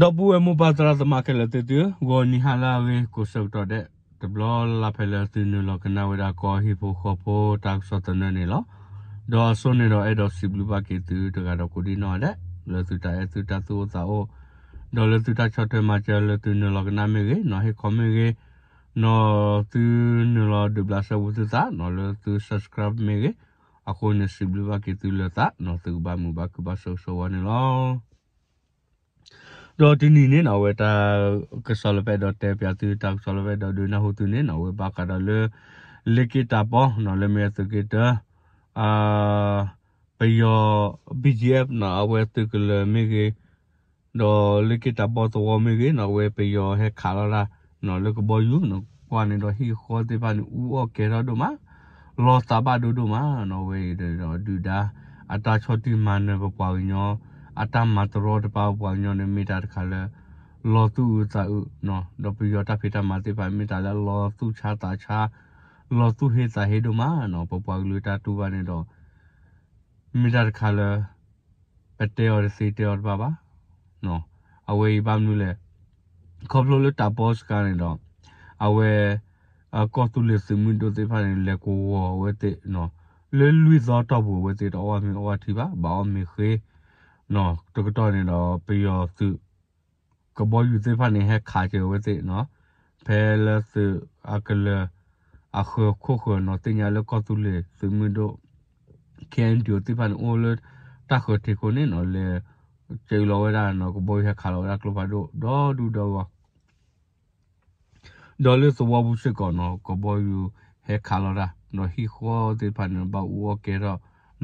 ဒီပုၢ်ဝဲၢ်မိၢ်ပၢ်သရၣ်သမါခဲလၢာ်သ့ၣ်သုဧၢ, ဂီၤနံၤဟါလၢအဂ့ၤ ကိးဆၢကတီၢ်ဒဲး တဘျီလၢ်လၢ်ဖဲလၢသုနုာ်လီၤကနၣ်ဝဲဒၣ်ကီၢ်ဟံၣ်ဖိဃီဖိတၢ်ကစီၣ်သနၢၣ်န့ၣ်လီၤ. ဒီးအစိန့ၣ်ဒီးအဲၣ်ဒိးစံးဘျုးဘၣ်က့ၤသုတဂၤဒီးကိးဒံၣ်နီၣ်ဒဲး လၢသုတၢ်အဲၣ်သုတၢ်သူၣ်အိၣ်သးအိၣ် ဒီးလၢသုတၢ်ဆီၣ်ထွဲမၤစၢၤလၢသုနုာ်လီၤကနၣ်မ့ၢ်ဂ့ၤ, နီၢ်ဟ့ၣ်ခီမ့ၢ်ဂ့ၤ, နီၢ်သုနုာ်လီၤဒုးဘျးစဲဘူးသုသး နီၢ်လၢသု subscribe မ့ၢ်ဂ့ၤ, အဃိန့ၣ်စံးဘျုးဘၣ်က့ၤသုလၢသး နီၢ်သုကဘၣ်မုာ်ဘၣ်ခုၣ်ဘၣ်ဆိၣ်ဂ့ၤဆိၣ်ဝါန့ၣ်လီၤ. ဒီးတနံၤန့ၣ်နီၢ် အဝဲတၢ်ကစီၣ်လၢပအဲၣ်ဒိးတဲပၠးသု တၢ်ကစီၣ်လၢပအဲၣ်ဒိးဒုးနၢ်ဟူသုန့ၣ်နီၢ် အဝဲဘၣ်ဃးဒီးလၢ လ့ၣ်က့ၣ်တၢ်ပီနီၢ် လၢမ့ၢ်အသုးက့တၢ ပယီၤ BGF နီၢ် အဝဲသုးကလၢၤမ့ၢ်ဂ့ၤ, ဒီးလ့ၣ်က့ၣ်တၢ်ပီသဝီမ့ၢ်ဂ့ၤနီၢ် အဝဲပယီၤဟဲခးလီၤတၢ် နီၢ် လၢကဘီယူၤနီၢ် ကွၢ်န့ၣ်ဒီးဟံၣ်ဃီသ့ၣ်တဖၣ်န့ၣ် အူအီၣ်ကဲထီၣ်ဒိၣ်မး, လီၤသးဘၣ်ဒိဒိၣ်မးနီၢ် အဝဲအံၤဒီးဒုၣ်ဒါ အတၢ်ဆီၣ်တံၢ်မၤနၢၤပပှၤကညီ အတၢ်မၤတရီတပါပပှၤကညီန့ၣ် မ့ၢ်တၢ်တခါလၢ လီၤသူၣ်အုးသးအုးနီၢ် ဒီးပယီၤတၢ်ဖံးတၢ်မၤသ့ၣ်တဖၣ် မ့ၢ်တၢ်လၢလီၤသူၣ်ဆါသးဆါ လီၤသူၣ်ဟ့သးဟ့ဒိၣ်မးနီၢ် ပပှၤကလုာ်တၢ်တူၢ်ဘၣ်န့ၣ်ဒီး မ့ၢ်တၢ်တခါလၢ ပတဲအီၤတသ့တဲအီၤတဘၣ်ဘၣ်. အဝဲအံၤဘၣ်မနုၤလဲၣ်, ခီဖျိလၢတၢ်ပီစခါန့ၣ်ဒီး အဝဲ ကီၢ်သူလ့ၤသုးမုၢ်ဒိၣ်သ့ၣ်တဖၣ်န့ၣ် လဲၤကဝီၤအဝဲသ့ၣ် လၢလွံၢ်သီတီၢ်ပူၤ အဝဲသ့ၣ်တအီၣ်မ့ၤအီထံဘၣ် ဘၣ်အီၣ်မ့ၤဃ့ တကတီၢ်န့ၣ်ဒီး ပယီၤသုး ကဘီယူၤသ့ၣ်တဖၣ်န့ၣ် ဟဲခးက့ၤအဝဲသ့ၣ် ဖဲလၢသုးအကလၢၤ အဃၢၤခိၣ်ဃၢၤနီၢ် သ့ၣ်ညါလၢကီၢ်သူလ့ၤသုးမုၢ်ဒိၣ် KNDO သ့ၣ်တဖၣ်န့ၣ် အိၣ်လၢတၢ်ဃၢၤထံးခိၣ်န့ၣ်နီၢ် လဲၤစၢလီၤဝဲဒၣ်နီၢ် ကဘီယူၤဟဲခးလီၤဝဲဒၣ်ကျိဖးဒိၣ် ဒီဒူၣ်ဒီဂီၢ် ဒီးလၢသဝီပူၤစ့ၢ်ကီးနီၢ် ကဘီယူၤဟဲခးလီၤတၢ် ဒီးဟံၣ်ဃီသ့ၣ်တဖၣ်န့ၣ် ဘၣ်အူအီၣ်ကဲထီၣ်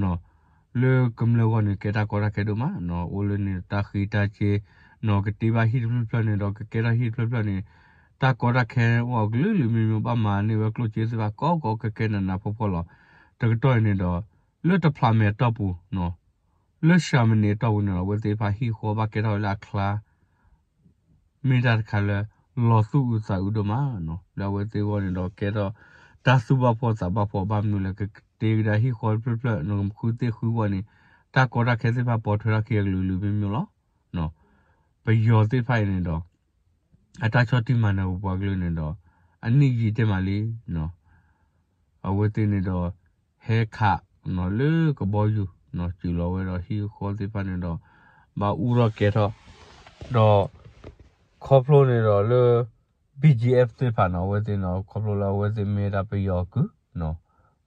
လၢကမျၢၢ်ဂီၢ်န့ၣ် ကဲတၢ်ကီတၢ်ခဲဒိၣ်မးနီၢ် အိၣ်လၢန့ၣ်တၢ်ဃံးတၢ်စ့ၤ နီၢ်ကတ့ဘၣ်ဟံၣ်တဖျၢၣ်ဖျၢၣ်န့ၣ်ဒီး ကကဲထီၣ်ဟံၣ်တဖျၢၣ်ဖျၢၣ်န့ၣ် တၢ်ကီတၢ်ခဲအိၣ်အကလုာ်ကလုာ်မံၤမံၤ ဘၣ်မၤန့ၢ်ဝဲကျိၣ်စ့သ့ၣ်တဖၣ် ကီကီခဲခဲနးနးဖှီၣ်ဖှီၣ်လီၤ. တကတီၢ်အံၤန့ၣ်ဒီး လၢတဖျးမဲာ်အတီၢ်ပူၤ လၢၡၤမနံၤအတီၢ်ပူၤန့ၣ်ဒီး အဝဲသ့ၣ်တဖၣ်ဟံၣ်ဃီဘၣ်ကဲထီၣ်ဝဲလၢအချါ မ့ၢ်တၢ်တခါလၢ လီၤသူၣ်အုးသးအုးဒိၣ်မးနီၢ် လၢအဝဲသ့ၣ်အဂီၢ်န့ၣ်ဒီး ကဲထီၣ်တၢ်သူၣ်ဘၣ်ဖှီၣ်သးဘၣ်ဖှီၣ် ဘၣ်မနုၤလဲၣ် ကကတ့ကဒါဟံၣ်ဃီတဖျၢၣ်ဖျၢၣ် နဃုသ့ၣ်ဃုဂီၢ်န့ၣ် တၢ်ကီတၢ်ခဲသ့ၣ်တဖၣ် ပိာ်ထွဲထီၣ်ခံအကလုာ်ကလုာ်မံၤမံၤလီၤ. ပယီၤသ့ၣ်တဖၣ်အံၤန့ၣ်ဒီး အတၢ်ဆီၣ်တံၢ်မၤနၢၤပပှၤကလုာ်န့ၣ်ဒီး အနံၣ်ယံာ်တ့ၢ်မးလံ အဝဲသ့ၣ်န့ၣ်ဒီး ဟဲခးလၢကဘီယူၤ စၢလီၤဝဲဒီးဟံၣ်ဃီသ့ၣ်တဖၣ်န့ၣ်ဒီး ဘၣ်အူထီၣ်ကဲထီၣ် ဒီး ခီဖျိန့ၣ်ဒီးလၢ BGF သ့ၣ်တဖၣ်နီၢ် အဝဲသ့ၣ်န့ၣ် ခီဖျိလၢအဝဲသ့ၣ်မ့ၢ်ဒၣ်ပယီၤအကုၢ်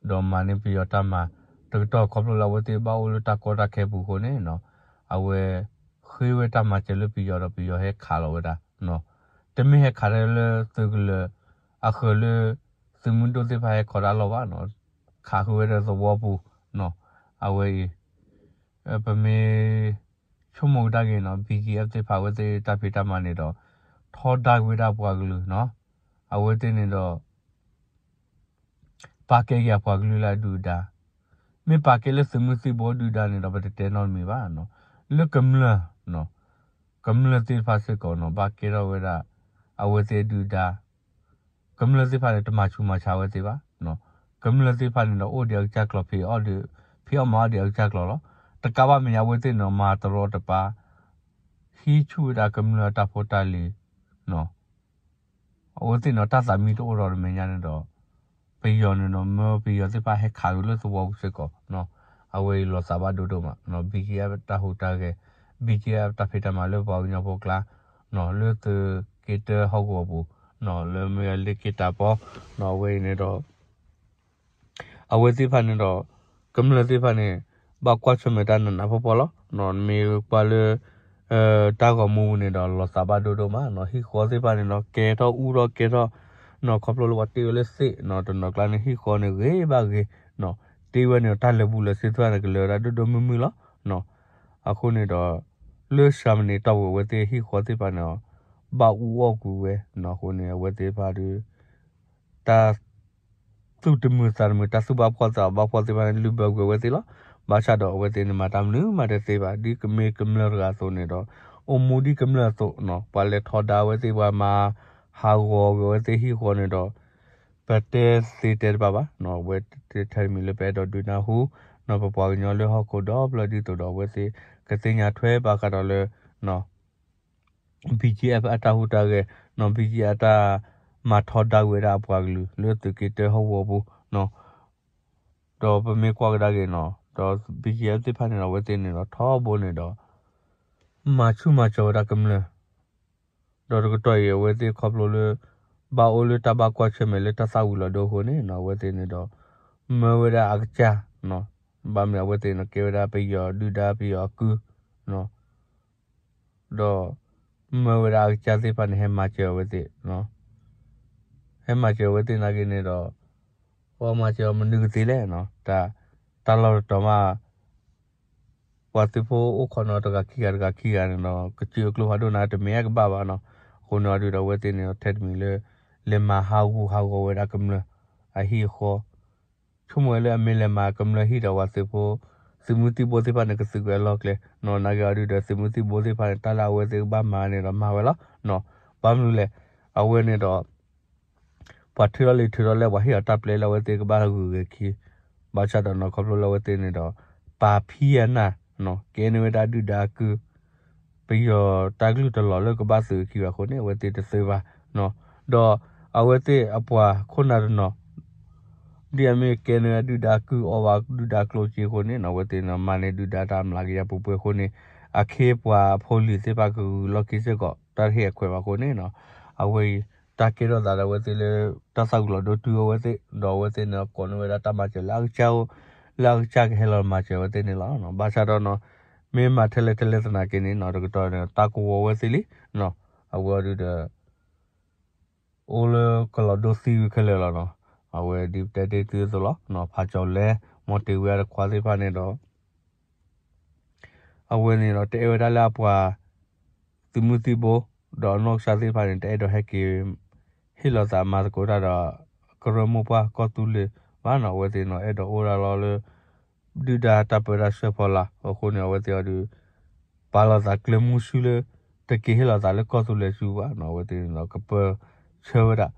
ဒီးမၤန့ၢ်ပယီၤတၢ်မၤ တကတီၢ်ခီဖျိလၢအဝဲသ့ၣ်ဘၣ်အိၣ်လၢတၢ်ကီတၢ်ခဲပူၤအဃိန့ၣ် အဝဲ ဃ့ဝဲတၢ်မၤစၢၤလၢပယီၤဒီးပယီၤဟဲခးလီၤဝဲဒၣ် တမ့ၢ်ဟဲခးလၢသုးကလၢၤ အဃၢၤလၢ သုးမုၢ်ဒိၣ်သ့ၣ်တဖၣ်ဟဲခီတၢ်လီၢ်ဘၣ်နီၢ် ခးဃုာ်ဝဲဒီးသဝီပူၤ အဝဲအံၤ ပမ့ၢ် ဆိကမိၣ်ကဒါက့ၤနီၢ် BGF သ့ၣ်တဖၣ်အဝဲသ့ၣ်တၢ်ဖံးတၢ်မၤန့ၣ်ဒီး ထီဒါက့ၤဝဲဒၣ်ပှၤကလုာ်နီၢ် အဝဲသ့ၣ်န့ၣ်ဒီး ပာ်ကဲက့ၤအပှၤကလုာ်လၢအဒုၣ်အဒါ, မ့ၢ်ပာ်ကဲလၢသုးမုၢ်သံၣ်ဘိဒုၣ်ဒါန့ၣ်ဒီး ပတတဲနီတမံၤဘၣ်နီၢ်, လၢကမျၢၢ်, ကမျၢၢ်သ့ၣ်တဖၣ်စ့ၢ်ကီးနီၢ် ဘၣ်ကဲထီၣ်ဝဲဒၣ် အဝဲသ့ၣ်အဒုၣ်အဒါ, ကမျၢၢ်သ့ၣ်တဖၣ်န့ၣ် တမၤဆူးမၤဆါဝဲသ့ၣ်ဘၣ်, ကမျၢၢ်သ့ၣ်တဖၣ်န့ၣ်ဒီး အိၣ်ဒံးအကစၢ်ကျိၤ ဖံးအီၣ်မၤအီၣ်ဒံးအကစၢ်ကျိၤလီၤ. တကးဘၣ်မဲာ်ညါ အဝဲသ့ၣ်န့ၣ် မၤတရီတပါ ဟံးဆူၣ်ဝဲဒၣ်ကမျၢၢ်အတၢ်ဖိတၢ်လံၤ အဝဲသ့ၣ်န့ၣ် တၢ်သးမံတအိၣ်ဒီးတမဲာ်ညါန့ၣ်ဒီး ပယီၤန့ၣ်ဒီး မၢပယီၤသ့ၣ်တဖၣ်ဟဲခးက့ၤလၢသဝီပူၤစ့ၢ်ကီး, အဝဲအံၤလီၤသးဘၣ်ဒိဒိၣ်မး, BGF တၢ်ဟူးတၢ်ဂဲၤ, BGF တၢ်ဖံးတၢ်မၤလၢပှၤကညီဖိကျါ, လၢသုးက့တၢဟီၣ်ကဝီၤပူၤ, လၢမ့ၢ်လ့ၣ်က့တၢ်ပီ, အဝဲအံၤန့ၣ်ဒီး အဝဲသ့ၣ်တဖၣ်န့ၣ်ဒီး ကမျၢၢ်သ့ၣ်တဖၣ်န့ၣ် ဘၣ်ကွၢ်ဆၢၣ်မဲာ်တၢ်နးနးဖှီၣ်ဖှီၣ်လီၤ. မ့ၢ်ကွၢ်လၢ တၢ်ဂီၤမူပူၤန့ၣ်ဒီး လီၤသးဘၣ်ဒိဒိၣ်မး, ဟံၣ်ဃီသ့ၣ်တဖၣ်န့ၣ်ဒီး ကဲထီၣ်အူထီၣ်ကဲထီၣ်, ခီဖျိလၢပှၤတ့ဝဲလၢသ့ၣ်, တနီၤကျါန့ၣ် ဟံၣ်ဃီန့ၣ်ဂ့ၤဘၣ်ဂ့ၤ, တ့ဝဲန့ၣ် တၢ်လၢာ်ဘူၣ်လၢာ်စ့သ့ၣ်တဖၣ်န့ၣ် ကလၢၤဝဲဒၣ်ဒိၣ်ဒိၣ်မုၢ်မုၢ်လီၤ. အဃိန့ၣ်ဒီး လၢၡၤမနံၤတီၢ်ပူၤ အဝဲသ့ၣ်ဟံၣ်ဃီသ့ၣ်တဖၣ်န့ၣ် ဘၣ်အူအီၣ်ကွံာ်ဝဲ, အဃိန့ၣ် အဝဲသ့ၣ်တဖၣ်ဒီး တၢ်သူၣ်တမုာ်သးတမုာ် တၢ်သူၣ်ဘၣ်ဖှီၣ်သးဘၣ်ဖှီၣ်သ့ၣ်တဖၣ်န့ၣ် လုၢ်ဘၢကွံာ်အဝဲသ့ၣ်လီၤ. ဘၣ်ဆၣ်ဒီးအဝဲသ့ၣ်န့ၣ် မၤတၢ်မနုၤမးတသ့ဘၣ်, ဒ်ကမ့ၢ်ကမျၢၢ်တဂၤအသိးန့ၣ်ဒီး အိၣ်မူဒ်ကမျၢၢ်အသိး, ပှၤလဲၤထီဒါအဝဲသ့ၣ် ပှၤမၤဟးဂီၤကွံာ်အဝဲသ့ၣ်ဟံၣ်ဃီန့ၣ်ဒီး ပတဲသ့တဲတဘၣ်ဘၣ်, အဝဲထဲတမံၤလၢပအဲၣ်ဒိးဒုးနၢ်ဟူ ပပှၤကညီလၢဟီၣ်ခိၣ်ဒီဖျၢၣ်ဒ်သိးဒီး အဝဲသ့ၣ်ကသ့ၣ်ညါထွဲဘၣ်ဃးဒီးလၢ BGF အတၢ်ဟူးတၢ်ဂဲၤနီၤ BGF အတၢ်မၤထီဒါဝဲဒၣ်အပှၤကလုာ်လၢသုးက့တၢဟီၣ်ကဝီၤပူၤနီၤ ဒီးပမ့ၢ်ကွၢ်ကဒါက့ၤနီၤ ဒီး BGF သ့ၣ်တဖၣ်န့ၣ်ဒီး အဝဲသ့ၣ်န့ၣ်ဒီးထီဘိန့ၣ်ဒီး မၤဆူၣ်မၤစီၤဝဲဒၣ်ကမျၢၢ် ဒီးတကတီၢ်အံၤအဝဲသ့ၣ်ခီဖျိလၢ ဘၣ်အိၣ်လၢတၢ်ဘၣ်ကွၢ်ဆၢၣ်မဲာ်လၢတၢ်သၣ်ဝံၤလီၤဒိအဃိန့ၣ်နီၤ အဝဲသ့ၣ်န့ၣ်ဒီး မၢဝဲဒၣ်အကစၢ်နီၤ ဘၣ်မနုၤအဝဲသ့ၣ်န့ၣ်ကဲဝဲဒၣ်ပယီၤဒုၣ်ဒါပယီၤအကုၢ်နီၤ ဒီး မၢဝဲဒၣ်အကစၢ်သ့ၣ်တဖၣ်န့ၣ် ဟဲမၤစၢၤအဝဲသ့ၣ်, ဟဲမၤစၢၤအဝဲသ့ၣ်နာ်က့န့ၣ်ဒီး ပှၤမၤစၢၤအီၤမနုၤကသ့လဲၣ်, တၢ်လီၢ်တတီၤမး ပှၤသုးဖိအိၣ်ခိးနီၤတဂၤခံဂၤတဂၤခံဂၤန့ၣ်ဒီး ကစၢၢ်အကျိဖးဒိၣ်န့ၣ် တမ့ၢ်အကဘၣ်ဘၣ်နီၤ, အဃိန့ၣ်အီၤဒုးဒီးအဝဲသ့ၣ်န့ၣ်ဒီး ထဲတမံၤလၢ လဲၤမၤဟးဂူာ်ဟးဂီၤဝဲဒၣ်ကမျၢၢ်အဟံၣ်အဃီ ဆိကမိၣ်ဝဲလၢအမ့ၢ်လဲၤမၤကမျၢၢ်ဟံၣ်ဒီးပှၤသုးဖိ သုးမုၢ်သံၣ်ဘိသ့ၣ်တဖၣ်န့ၣ် ကသုးကွံာ်အလီၢ်ကျဲနီၤ, နာ်က့အီၤဒုးဒီး သုးမုၢ်သံၣ်ဘိသ့ၣ်တဖၣ်န့ၣ် တၢ်လၢအဝဲသ့ၣ်ကဘၣ်မၤန့ၣ်ဒီးမၤဝဲလီၤ. ဘၣ်မနုၤလဲၣ်, အဝဲန့ၣ်ဒီး ပှၤထုးထီၣ်လံာ်ထုးထီၣ်လဲၢ် ပှၤဟ့ၣ်အီၤတၢ်ပျဲလၢအဝဲသ့ၣ်ကဘၣ်ဂုၤဂဲၤခံ, ဘၣ်ဆၣ်ဒီးနီၤ ခီဖျိလၢအဝဲသ့ၣ်န့ၣ်ဒီး ပာ်ဖံအနၢ်နီၤ ကဲန့ၢ်ဝဲဒၣ်ဒုၣ်ဒါအကုၢ် ပယီၤတၢ်ကလုၢ်တလီၤလၢကဘၣ်သုးအခံဘၣ်အဃိန့ၣ် အဝဲသ့ၣ်တသုးဘၣ်နီၤ, ဒီးအဝဲသ့ၣ်အပှၤခိၣ်နၢ်တနီၤ ဒ်အမ့ၢ်ကဲန့ၢ်ဝဲဒုၣ်ဒါကုၢ်အီၣ်ဘၣ်ဒုၣ်ဒါကျိၣ်စ့အဃိန့ၣ်နီၤ အဝဲသ့ၣ်န့ၣ် မၤန့ၢ်ဒုၣ်ဒါတၢ်မျးကယၤပူၤပှဲၤအဃိန့ၣ် အခ့အပှၤအဖိလံၤသ့ၣ်တဖၣ်ကဂုာ်လီၢ်ခံစ့ၢ်ကီး တၢ်တဟ့ၣ်အခွဲးဘၣ်အဃိန့ၣ်နီၤ အဝဲအံၤ တၢ်ကဲထီၣ်သးဒီးအဝဲသ့ၣ်လၢ တၢ်သၣ်ဝံၤလီၤဒိတုၤအဝဲသ့ၣ် ဒီးအဝဲသ့ၣ်န့ၣ် ကိးန့ၢ်ဝဲဒၣ်တၢ်မၤစၢၤလၢအကစၢ်အိၣ် လၢအကစၢ်ကဟဲလီၤမၤစၢၤအဝဲသ့ၣ်န့ၣ်လီၤ. ဘၣ်ဆၣ်ဒီးနီၤ မ့ၢ်မၤထဲလဲၣ်ထဲလဲၣ်သနာ်က့န့ၣ်နီၤ တကတီၢ်န့ၣ် တၢ်ကဝီၤဝဲသ့ၣ်လံနီၤ အဝဲအီၤဒုးဒီး အိၣ်လၢကလီၤဒိသံဝံၤခဲလၢာ်လီၤနီၤ. အဝဲဒ်ပတဲတ့ၢ်သုသိးလီၤ ဖးကၠီၤလဲ မီၤတ့ၤဝ့အတခွါသ့ၣ်တဖၣ်န့ၣ်ဒီး အဝဲန့ၣ်ဒီးတအဲၣ်ဝဲဒၣ်လၢအပှၤ သုးမုၢ်သံၣ်ဘိ ဒီးအနီၢ်ကစၢ်သ့ၣ်တဖၣ်န့ၣ် တအဲၣ်ဒိးဟဲက့ၤ ဟ့ၣ်လီၤသးမၤသကိးတၢ်ဒီး ကရၢမိၢ်ပှၢ်ကီၢ်သူလ့ၤဘၣ်နီၤ. အဝဲသ့ၣ်န့ၣ် အဲၣ်ဒိးအိၣ်ဒၣ်လီၤလၢ ဒုၣ်ဒါတၢ်ပၢတၢ်ဆှၢဖီလာ်အဃိန့ၣ် အဝဲသ့ၣ်အီၤဒုး ပာ်လီၤသးကျဲမုၢ်ဆူၣ်လၢ တက့ၤဟ့ၣ်လီၤသးလၢကီၢ်သူလ့ၤဆူဘၣ်နီၤ. အဝဲသ့ၣ်န့ၣ်ဒီးကပၢဆှၢဝဲဒၣ်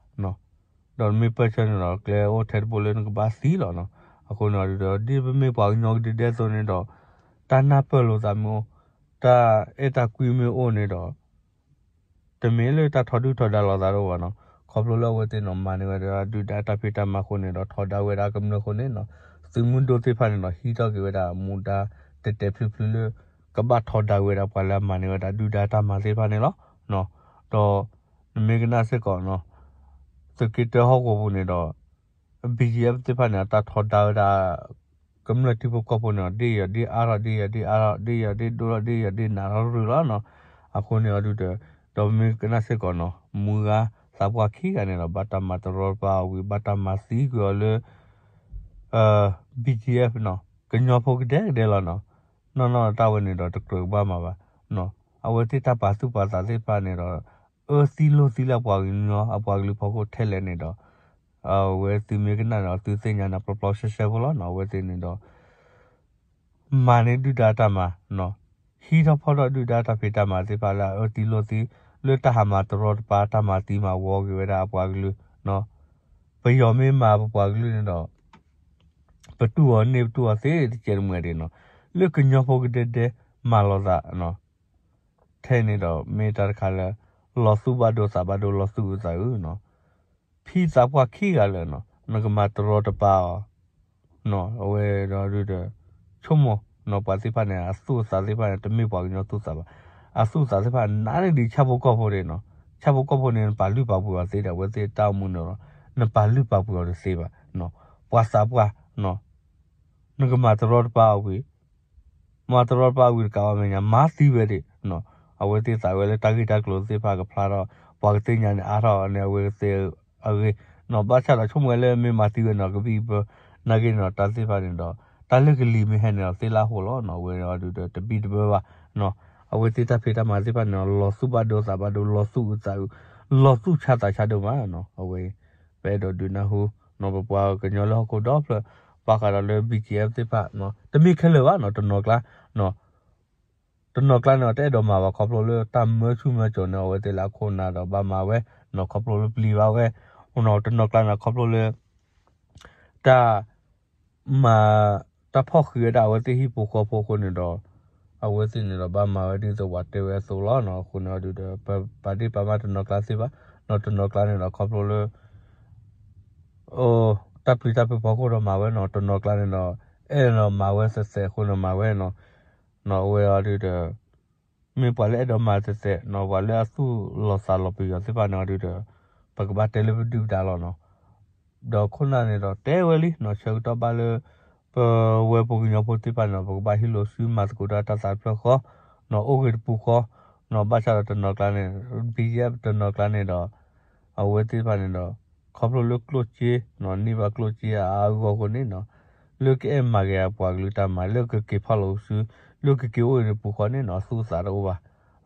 ဒီးနမ့ၢ်ပၢၢ်ဆၢန့ၣ်ဒီး ကျဲအိၣ်ထဲတဘိလၢနကဘၣ်သံလီၤနီၤ. အဃိန့ၣ်အီၤဒုးဒီး ဒ်ပမ့ၢ်ပှၤကညီကဒုဒဲသိးန့ၣ်ဒီး တၢ်နၢ်ပၢၢ်လိာ်သးမ့ၢ်အိၣ် တၢ်အဲၣ်တၢ်ကွံမ့ၢ်အိၣ်န့ၣ်ဒီး တမ့ၢ်လၢတၢ်ထီဒုၣ်ထီဒါလိာ်သးတအိၣ်ဘၣ်နီၤ. ခီဖျိလၢအဝဲသ့ၣ်န့ၣ် မၤန့ၢ်ဝဲဒၣ်ဒုၣ်ဒါတၢ်ဖံးတၢ်မၤအဃိန့ၣ်ဒီး ထီဒါဝဲဒၣ်ကမျၢၢ်အဃိန့ၣ်နီၤ သုးမုၢ်ဒိၣ်သ့ၣ်တဖၣ်န့ၣ်ဒီး ဟံးထီၣ်က့ၤဝဲဒၣ်မူဒါ တဲာ်တဲာ်ဖျုးဖျုးလၢ ကဘၣ်ထီဒါဝဲဒၣ်ပှၤလၢအမၤန့ၢ်ဝဲဒၣ်ဒုၣ်ဒါတၢ်မၤသ့ၣ်တဖၣ်န့ၣ်လီၤ. ဒီးနမ့ၢ်ကနၣ်စ့ၢ်ကီးနီၤ သုးက့တၢဟီၣ်ကဝီၤပူၤန့ၣ်ဒီး BGF သ့ၣ်တဖၣ်န့ၣ် အတၢ်ထီဒါဝဲဒၣ် ကမျၢၢ်ထံဖိကီၢ်ဖိန့ၣ်ဒီး ဒ်ယီၤဒ်အါထီၣ် ဒ်ယီၤဒ်အါထီၣ် ဒ်ယီၤဒ်ဒိၣ်ထီၣ် ဒ်ယီၤဒ်နးထီၣ်ရူၢ်လီၤနီၤ. အဃိန့ၣ်အီၤဒုးဒီး ဒီးပမ့ၢ်ကနၣ်စ့ၢ်ကီးနီၤ မုၢ်ဂၤသးပှၢ်ခံဂၤန့ၣ်ဒီး ဘၣ်တၢ်မၤတရီတပါအီၤဝံၤ ဘၣ်တၢ်မၤသံကွံာ်အီၤလၢ BGF နီၤ ကညီဖိကဒဲကဒဲလီၤနီၤ. နီၢ်နီၢ်တၢ်ဝဲန့ၣ်ဒီးတကြၢးကဘၣ်မၤဘၣ်နီၤ. အဝဲသ့ၣ်တၢ်ပာ်သူၣ်ပာ်သးသ့ၣ်တဖၣ်န့ၣ်ဒီး အၢသံလိာ်သံလၢအပှၤကညီအပှၤကလုာ်ဖီခိၣ်ထဲလဲၣ်န့ၣ်ဒီး အဝဲသုမ့ၢ်ကနၣ်န့ၣ်ဒီး သုသ့ၣ်ညါန့ၣ် ပျီပျီဆှဲဆှဲဖိလီၤနီၤ. အဝဲသ့ၣ်န့ၣ်ဒီး မၤန့ၢ်ဒုၣ်ဒါတၢ်မၤနီၤ, ဟံးထီၣ်ဖီၣ်ထီၣ်ဒုၣ်ဒါတၢ်ဖံးတၢ်မၤသ့ၣ်တဖၣ်လၢအအၢသံလိာ်သံ လၢတၢ်ဟးမၤတရီတပါ တၢ်မၤသံမၤဝီက့ၤဝဲဒၣ်အပှၤကလုာ်နီၤ. ပယီၤမ့ၢ်မၤပပှၤကလုာ်န့ၣ်ဒီး ပတူၢ်အီၤန့ၢ် ပတူၢ်အီၤသ့တကဲးတမှဲၤဒံးနီၤ. လၢကညီဖိကဒဲဒဲမၤလိာ်သးနီၤ ထဲန့ၣ်ဒီးမ့ၢ်တၢ်တခါလၢ လီၤသူၣ်ဘၣ်ဒိသးဘၣ်ဒိ လီၤသူၣ်အုးသးအုးနီၤ. ဖံသးပှၢ်ခံဂၤလၢာ်နီၤ နကမၤတရီတပါအီၤ အဝဲဒီးဒုးဒီး ဆိကမိၣ်နီၤ ပှၤသ့ၣ်တဖၣ်န့ၣ် အသူၣ်အသးသ့ၣ်တဖၣ်န့ၣ် တမ့ၢ်ပှၤကညီသူၣ်သးဘၣ်. အသူၣ်အသးသ့ၣ်တဖၣ်နးန့ၢ်ဒံးဆၣ်ဖိကီၢ်ဖိဒံးနီၤ. ဆၣ်ဖိကီၢ်ဖိန့ၣ် နပာ်လုၢ်ပာ်ပှ့ၤအီၤသ့ဒီး အဝဲသ့ၣ်တၢ်အိၣ်မူန့ၣ်လီၤ နပာ်လုၢ်ပာ်ပှ့ၤအီၤတသ့ဘၣ်. ပှၤသးပှၢ် နကမၤတရီတပါအီၤဝံၤ မၤတရီတပါအီၤဝံၤတကးဘၣ်မဲာ်ညါ မၤသံဝဲဒၣ်နီၤ. အဝဲသ့ၣ်သးဝဲလၢတၢ်ဂ့ၢ်တၢ်ကျိၤသ့ၣ်တဖၣ်ကဖျါထီၣ် ပှၤကသ့ၣ်ညါန့ၣ်အါထီၣ်န့ၣ် အဝဲသ့ၣ်အဂ့ၢ်နီၤ. ဘၣ်ဆၣ်ဒီးဆိကမိၣ်ဝဲလၢမ့ၢ်မၤသံဝဲန့ၣ်ဒီး ကဘံၣ်ကဘၢ နာ်က့န့ၣ်ဒီး တၢ်သ့ၣ်တဖၣ်န့ၣ်ဒီး တၢ်လၢကလံၤမ့ၢ်ဟဲန့ၣ်ဒီး သ့ၣ်လၢဟိလီၤနီၤ. အဝဲဒီးဒုးဒီးတဘံၣ်တဘၢဘၣ်နီၤ. အဝဲသ့ၣ်တၢ်ဖံးတၢ်မၤသ့ၣ်တဖၣ်န့ၣ်ဒီး လီၤသူၣ်ဘၣ်ဒိသးဘၣ်ဒိ လီၤသူၣ်အုးသးအုး လီၤသူၣ်ဆါသးဆါဒိၣ်မးနီၤ. အဝဲ ပအဲၣ်ဒိးဒုးနၢ်ဟူနီၤ ပပှၤကညီလၢဟီၣ်ခိၣ်ဒီဖျၢၣ် ဘၣ်ဃးဒီးလၢ BGF သ့ၣ်တဖၣ် တမ့ၢ်ခဲလၢာ်ဘၣ်နီၤ တနီၤကျါ တနီၤကျါန့ၣ်ဒီး တအဲၣ်ဒိးမၤဘၣ်ခီဖျိလၢတၢ်မၢဆူၣ်မၢစိးန့ၣ် အဝဲသ့ၣ်လၢအခိၣ်နၢ်ဒီးဘၣ်မၤဝဲနီၤ ခီဖျိလၢပျံၤဘၣ်ဝဲနီၤ. တနီၤကျါန့ၣ် ခီဖျိလၢ တၢ် မၤ တၢ်ဖီၣ်ဃံးဝဲဒၣ်အဝဲသ့ၣ်ဟံၣ်ဖိဃီဖိအဃိန့ၣ်ဒီး အဝဲသ့ၣ်န့ၣ်ဒီးဘၣ်မၤဝဲဒ်သိးပှၤတဲဝဲအသိးလီၤနီၤ. အဃိန့ၣ်အီၤဒုးဒီး ပပာ်ဒ့ၣ်ပာ်မးတနီၤကျါသ့ၣ်ဘၣ်နီၤ, တနီၤကျါန့ၣ်ဒီးခီဖျိလၢ တၢ်ပျံၤတၢ်ဖုးဖီခိၣ်ဒီးမၤဝဲနီၤ, တနီၤကျါန့ၣ်ဒီး အဲၣ်ဒိးမၤဝဲသဲးသဲးအဃိန့ၣ်မၤဝဲနီၤ. နီၤ အဝဲအီၤဒုးဒီး မ့ၢ်ပှၤလၢအဲၣ်ဒိးမၤသဲးသဲးနီၤ, ပှၤလၢအသူၣ်လီၤသးလီၤပယီၤသ့ၣ်တဖၣ်န့ၣ်အီၤဒုးဒီး ပကဘၣ်တဲလၢပဒုၣ်ပဒါလီၤနီၤ. ဒီးခိၣ်နၢ်န့ၣ်ဒီးတဲဝဲလံနီၤ, ဆၢကတီၢ်ဘၣ်လၢ ပဝဲပှၤကညီဖိသ့ၣ်တဖၣ်န့ၣ်ဒီး ပကဘၣ်ဟံးလိာ်စုမၤသကိးတၢ်သးတဖျၢၣ်ဃီနီၤ, အိၣ်ဂ့ၤတပူၤဃီနီၤ. ဘၣ်ဆၣ်ဒီးတနီၤကျါန့ၣ် ဘံယဲၢ် တနီၤကျါန့ၣ်ဒီး အဝဲသ့ၣ်တဖၣ်န့ၣ်ဒီး ခီဖျိလၢကျိၣ်စ့နီၤ, န့ၢ်ဘၣ်ကျိၣ်စ့အါအါဂီၢ်ဂီၢ်အဃိန့ၣ်နီၤ, လၢကအဲၣ်မၤက့ၤအပှၤကလုာ်တၢ်မၤ, လၢကက့ၤဖီၣ်လိာ်စု, လၢကက့ၤအိၣ်ဂ့ၤတပူၤဃီန့ၣ်နီၤ, သူၣ်သးတအိၣ်ဘၣ်.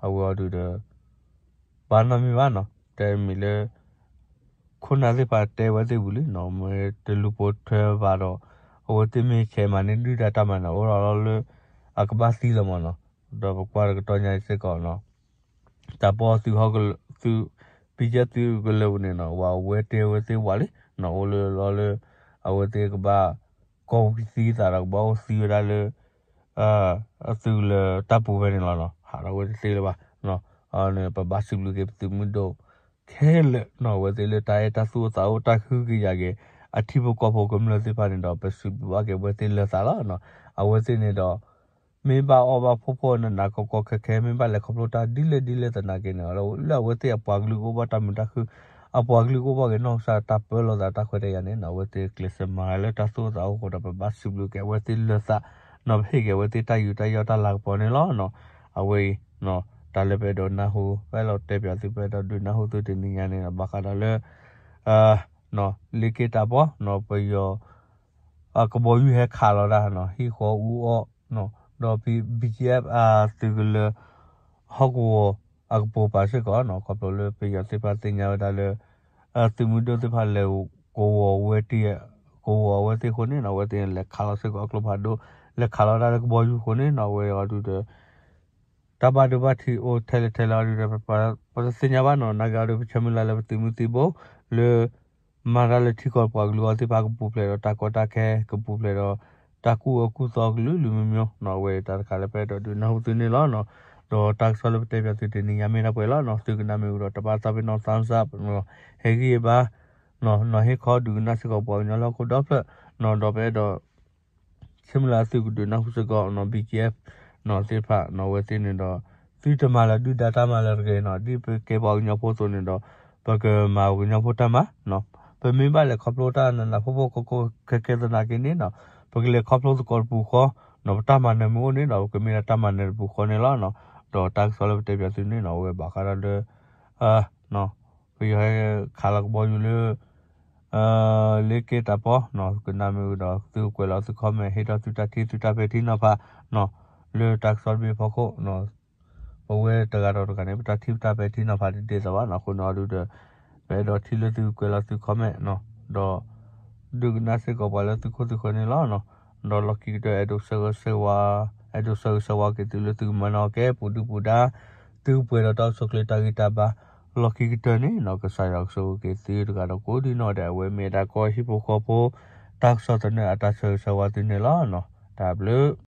အဝဲအီၤဒုးဒီး ဘၣ်နီတမံၤဘၣ်နီၤ, တဲမံၤလၢ ခိၣ်နၢ်သ့ၣ်တဖၣ်တဲဝဲသ့ၣ်ဝံၤလံနီၤ, မ့ၢ်တလူၤပိာ်ထွဲဘၣ်ဒီး အဝဲသ့ၣ်မ့ၢ်ဆဲးမၤန့ၢ်ဒုၣ်ဒါတၢ်မၤန့ၣ် အိၣ်ဒီးလီၤလၢ အကဘၣ်သံလီၤမးနီၤ. ဒီးပကွၢ်တကတီၢ်ညါအံၤစ့ၢ်ကီးနီၤ, တၢ်ပီသုးဟီၣ်ကလၢာ် သုး ဘံယဲၢ် သုးကလၢာ်ပူၤန့ၣ်နီၤ, ဝဲအဝဲတဲဝဲသ့ၣ်ဝံၤလံနီၤ, အိၣ်လၢလီၤလၢ အဝဲသ့ၣ်ကဘၣ် ကီၢ်ဝံသံသးဒီးကဘၣ်အိၣ်သံဝဲဒၣ်လၢ အသုးကလၢၤတၢ်ပူၤဖဲန့ၣ်လီၤနီၤ, ဟးထီၣ်ဝဲတသ့လၢၤဘၣ်. အန့ၣ်ပဘၣ်စံးဘျုးက့ၤပသုးမုၢ်ဒိၣ်ခဲလၢာ်နီၤ, အဝဲသ့ၣ်လၢတၢ်အဲၣ်တၢ်သူၣ်အိၣ်သးအိၣ် တၢ်ဃုကယၤက့ၤ အထံဖိကီၢ်ဖိကမျၢၢ်သ့ၣ်တဖၣ်န့ၣ်ဒီး ပစံးဘျုးဘၣ်က့ၤအဝဲသ့ၣ်လၢာ်သးလီၤနီၤ. အဝဲသ့ၣ်န့ၣ်ဒီး မ့ၢ်ဘၣ်အီၣ်ဘၣ်ဖှီၣ်ဖှီၣ်နးနးကီကီခဲခဲ မ့ၢ်ဘၣ်လဲၤခီဖျိတၢ်ဒ်လဲၣ်ဒ်လဲၣ်သနာ်က့န့ၣ် လၢအဝဲသ့ၣ်အပှၤကလုာ်ကအိၣ်ဘၣ်တၢ်မုာ်တၢ်ခုၣ်, အပှၤကလုာ်ကအိၣ်ဘၣ်က့ၤနီၢ်ကစၢ်တၢ်ပၢလီၤသးတၢ်ခွဲးတၢ်ယာ်န့ၣ်နီၤ, အဝဲသ့ၣ်ကျဲးစၢးမၤလၢတၢ်သူၣ်အိၣ်သးအိၣ်အဃိဒီး ပဘၣ်စံးဘျုးက့ၤအဝဲသ့ၣ်လၢာ်သးနီၤ, ပဟ့ၣ်က့ၤအဝဲသ့ၣ်တၢ်ယူးတၢ်ယီၣ်တၢ်လၤကပီၤန့ၣ်လီၤနီၤ. အဝဲအံၤ တၢ်လၢပအဲၣ်ဒိးနၢ်ဟူ ပအဲၣ်ဒိးတဲပၠးသု ပအဲၣ်ဒိးဒုးနၢ်ဟူသုတနံၤညါန့ၣ်ဒီး ဘၣ်ဃးဒီးလၢ လ့က့တၢ်ပီနီၤ, ပယီၤ ကဘီယူၤဟဲခးလီၤတၢ်နီၤ, ဟံၣ်ဃီအူအီၣ်နီၤ, ဒီး ဘံယဲၢ် သုးကလၢၤ ဟီၣ်ကဝီၤအကပိာ်ပၤစ့ၢ်ကီးနီၤ, ခီဖျိလၢပယီၤသ့ၣ်တဖၣ်သ့ၣ်ညါဝဲဒၣ်လၢ သုးမုၢ်ဒိၣ်သ့ၣ်တဖၣ်လဲၤကဝီၤဝဲတံၢ် ကဝီၤအဝဲသ့ၣ်အဃိန့ၣ်နီၤ, အဝဲသ့ၣ်န့ၣ် လဲၤခးလီၤစ့ၢ်ကီးအကျိဖးဒိၣ်, လဲၤခးလီၤတၢ်လၢကဘီယူၤအဃိန့ၣ်နီၤ, အဝဲအီၤဒုးဒီး တၢ်ဘၣ်ဒိဘၣ်ထံးအိၣ်ထဲလဲၣ်ထဲလဲၣ်အီၤဒုးဒီး ပတသ့ၣ်ညါဘၣ်နီၤ, နာ်က့အီၤဒုး ပဆၢမုၢ်လၢ်လၢပသုးမုၢ်သံၣ်ဘိလၢ မၤတၢ်လၢထံကီၢ်ပှၤကလုာ်အီၤသ့ၣ်တဖၣ်ကပူၤဖျဲးဒီးတၢ်ကီတၢ်ခဲ ကပူၤဖျဲးဒီး တၢ်ကူၣ်အၢကူၣ်သီကလုာ်လုာ်မံၤမံၤနီၤ, အဝဲတၢ်တခါလၢပအဲၣ်ဒိးဒုးနၢ်ဟူသုန့ၣ်လီၤနီၤ. ဒီးတၢ်ကစီၣ်လၢပတဲပၠးသုတနံၤညါမ့ၢ်ဒၣ်ပှဲၤလီၤနီၤ, သုကနၣ်မ့ၢ်ဝံၤဒီး တဘၣ်သးပ့ၤနီၣ် thumbs up နီၤ, ဟဲဂံၢ်ဘါ နီၤ, ဟ့ၣ်ခီဒုးကနၣ်စ့ၢ်ကီးပှၤကညီလၢဟီၣ်ခိၣ်ဒီဖျၢၣ်နီၤ, ဒီးပအဲၣ်ဒိး ဆၢမုၢ်လၢ်သုကဒုးနၢ်ဟူစ့ၢ်ကီးနီၤ, ဘံကဲဖ် နီၤသ့ၣ်တဖၣ်နီၤ, အဝဲသ့ၣ်န့ၣ်ဒီး သုတမၤလၢၤဒုၣ်ဒါတၢ်မၤလၢၤတဂ့ၤနီၤ, ဒ်ပကဲပှၤကညီဖိအသိးန့ၣ်ဒီး ပကမၤပှၤကညီဖိတၢ်မၤနီၤ, ပမ့ၢ်ဘၣ်လဲၤခီဖျိတၢ်နးနးဖှီၣ်ဖှီၣ်ကီကီခဲခဲသနာ်က့န့ၣ်နီၤ, ပကလဲၤခီဖျိသကိးတပူၤဃီနီၤ, ပတၢ်မၤနၢၤမ့ၢ်အိၣ်န့ၣ်ဒီး ပကမ့ၢ်ဒၣ်တၢ်မၤနၢၤတပူၤဃီန့ၣ်လီၤနီၤ. ဒီးတၢ်ကစီၣ်လၢပတဲပၠးသုန့ၣ်နီၤ, အဝဲဘၣ်ဃးဒီးလၢ ပယီၤဟဲခးလီၤကဘီယူၤလၢ လ့က့တၢ်ပီနီၤ, ကနၣ်မ့ၢ်ဝံၤဒီး သုကကွဲးလီၤသု comment ဟ့ၣ်ထီၣ်သုတၢ်ထံၣ်သုတၢ်ပဲာ်ထံနီၤဖးနီၤ, လၢတၢ်ကစီၣ်တဘ့ၣ်အဖီခိၣ်နီၤ, ပဝဲတဂၤဒီးတဂၤန့ၣ် ပတၢ်ထံၣ်ပတၢ်ပဲာ်ထံနီၤဖးတဒ်သိးဘၣ်နီၤ, အဃိန့ၣ်အီၤဒုးဒီး ပအဲၣ်ဒိးထံၣ်လၢသုကကွဲးလီၤသု comment နီၤ, ဒီး ဒုးကနၣ်စ့ၢ်ကီးပှၤလၢသုခိၣ်သုဃၢၤန့ၣ်လီၤနီၤ. ဒီးလီၢ်ခံကတၢၢ် အဲၣ်ဒိးဆၢဂ့ၤဆၢဝါ, အဲၣ်ဒိးဆၢဂ့ၤဆၢဝါက့ၤသုလၢသုကမၤနၢၤက့ၤ ပူၤဒုၣ်ပူၤဒါ, သုကပှဲၤဒီးတၢ်အိၣ်ဆူၣ်အိၣ်ချ့တၢ်ဂံၢ်တၢ်ဘါ, လီၢ်ခံကတၢၢ်န့ၣ်နီၤ, ကစၢ်ယွၤကဆိၣ်ဂ့ၤက့ၤသုတဂၤဒီးကိးဒံနီၢ်ဒဲး, အဝဲမ့ၢ်ဒၣ်ကီၢ်ဟံၣ်ဖိဃီဖိ တၢ်ကစီၣ်သနၢၣ်အတၢ်ဆၢဂ့ၤဆၢဝါသုန့ၣ်လီၤနီၤ. တၢ်ဘျုး